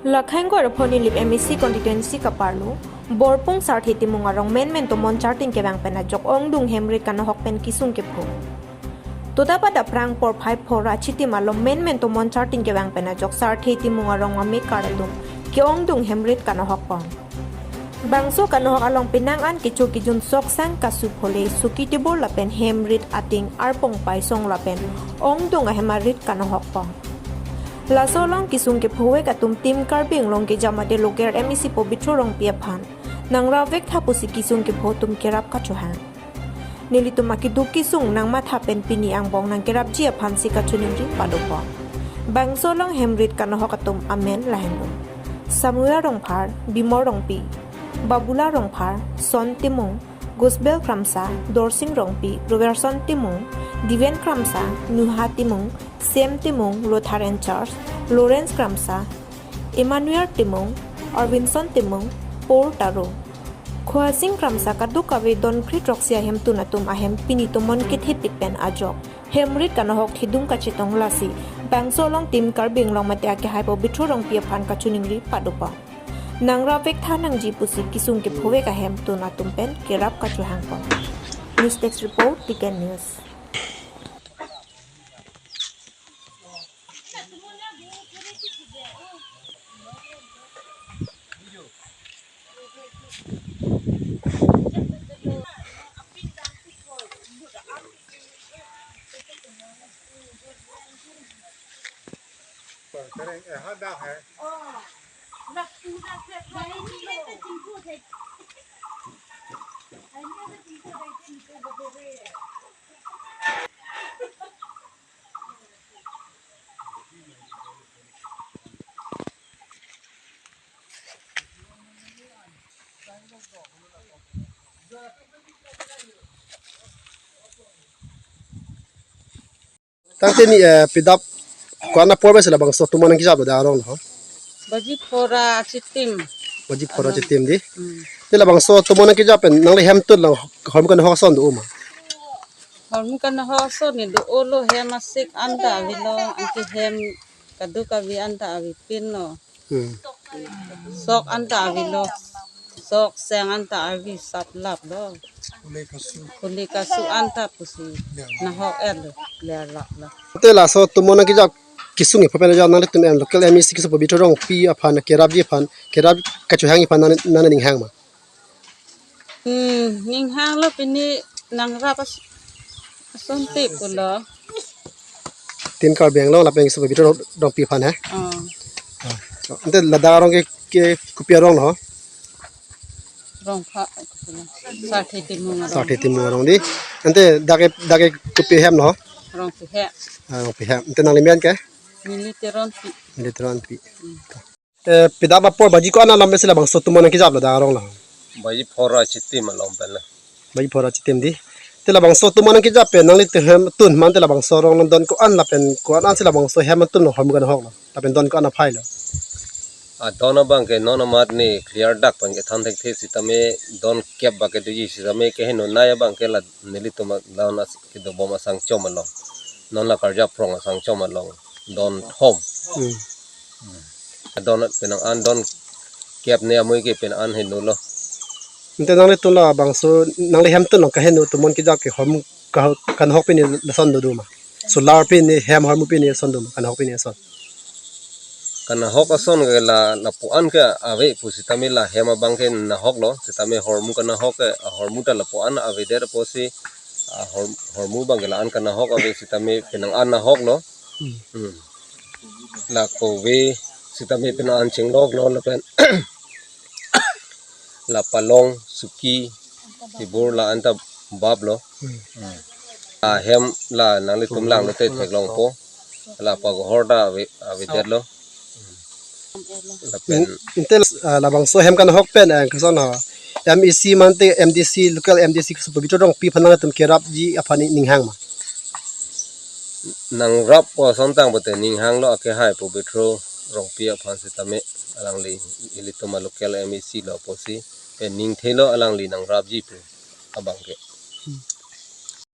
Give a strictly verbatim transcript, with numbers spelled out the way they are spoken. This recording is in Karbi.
Lakhaingkor Phonilip M A C constituency kaparlo, Borpung Sarthe Timung arong menmen tomon charting kevang pen ajok ongdung hemrit kanohok pen kisung kepho. Todapat aphrang porphai phor achitim along menmen tomon charting kevang pen ajok Sarthe Timung arong amekar atum ke-ongdung hemrit kanohok pon. Bangso kanohok along penang an kecho kejun sok sang kasu phole suki tibor lapen hemrit ating arpong paisong lapen ongdung ahem arit kanohok pon. Laso along kisung kephovek atum Team Karbi Anglong kejamate local M A C Pobitro Rongpi aphan nangrap vektha pusi kisung kepho atum kerap kachohang. Nelitum akeduk kesung nangmatha pen pini angbong nangkerapji aphansi kachiningri padopon. Bangso along hemrit kanohok atum amen lahenlo: Samuel Rongphar, Bimol Rongpi, Babula Rongphar, Son Timung, Gusbel Kramsa, Dorsing Rongpi, Robertson Timung, Diven Kramsa, Nuha Timung, Sem Timung, Lothar and Charles, Lawrence Kramsa, Emmanuel Timung, Arvinson Timung, Paul Taro, Khohasing Kramsa kadokave don kre throksi ahemtun atum ahem pini tomon kethepik pen ajok hemrit kanohok thedung kachetong, lasi bangso along Team Karbi Anglong mate akehai Pobitro Rongpi aphan kachiningri padopon. Nangrap vektha nangji pusi kisung kephovek ahemtun atum pen kerap kachohang pon. News Desk Report, T K N News. Tangte ni, eh, pidap ko-an apor pensi labangso atomon nangkejaplo dak arong lo? Baji phor achitim. Baji phor achitim di. Hmm. Te labangso atomon nangkejap pen nangli hemtun along hormu kanohok ason do ma? Hormu kanohok ason ni do-olo, hem asik anta avelo, anke hem kadokave anta avepinlo. Hmm. Sok anta avelo. Sok seng anta ave saplaplo. Kule kasu anta pusi nahok-etlo, lerlaplo. Te laso atomon nangkejap kisung kepho pen ajok nanglitum en local M A C keso Pobitro Rongpi aphan kerapji aphan, kerap kachohangji aphan nang, nangning hang ma? Hmm, ning hanglo, pini nangrap as-, asonte pulo. Team Karbi Anglong lapen keso Pobitro Rongpi aphan he? Oh. Ante ladak arong ke, ke kopi arong lo? Rongpha, Sarthe Timung arong. Sarthe Timung arong di. Ante dak ke, dak ke kopi hem lo? Rongphi hem. Ah, Rongphi hem. Ante nangli men ke? Neli Teronpi. Neli Teronpi. Hmm. Eh, pidap apor baji ko-an alam pensi labangso atomon nangkejaplo dak arong lo? Baji phor achitim along pen lo. Baji phor achitim di. Te labangso atomon nangkejap pen nanglitum hemtun mate labangso arong along don ko-an lapen ko-an ansi labangso hemtun along hormu kanohoklo, lapen don ko-an aphailo? Adon abang ke non amat ni clear dak pen kethan thekthe sitame don kep bak kedoji sitame keheno nai abang ke la nelitum along as-, kedobom asangchom along. Non la karjaphrong asangchom along don thom. Hmm. Don penang an don kep ne amui ke penang an henolo. Ante nanglitum labangso nangli hemtun along kaheno atomon kejap ke hormu ka-, kanohok pine lason dodo ma? Solar pine, hem hormu pine ason do ma, kanohok pine ason? Kanohok ason ke la, lapu-an ke ave pu sitame la hem abang ke nahoklo, sitame hormu kanohok ke, ah, hormu ta lapu-an avedet apotsi, ah, hor-, hormu abang ke la-an kanohok ave sitame penang an nahoklo. Hmm. Hmm. La kove sitame penang an chingloklo lapen la palong, suki, tibor la-an ta baplo. Hmm. Hmm. Ahem la nanglitum langlote theklongpo. La pagohor ta ave, avedetlo. Lapen in-, intel, ah, labangso hem kanohok pen, eh, koson ho? M A C mate M D C, local M D C keso Pobitro Rongpi aphan nanglitum kerapji aphan ni ning hang ma? Nangrap ason tang pute ning hanglo, akehai Pobitro Rongpi aphan sitame alangli ilitum a-local M A C lo apotsi, eh, ning thelo alangli nangrapji pu abang ke.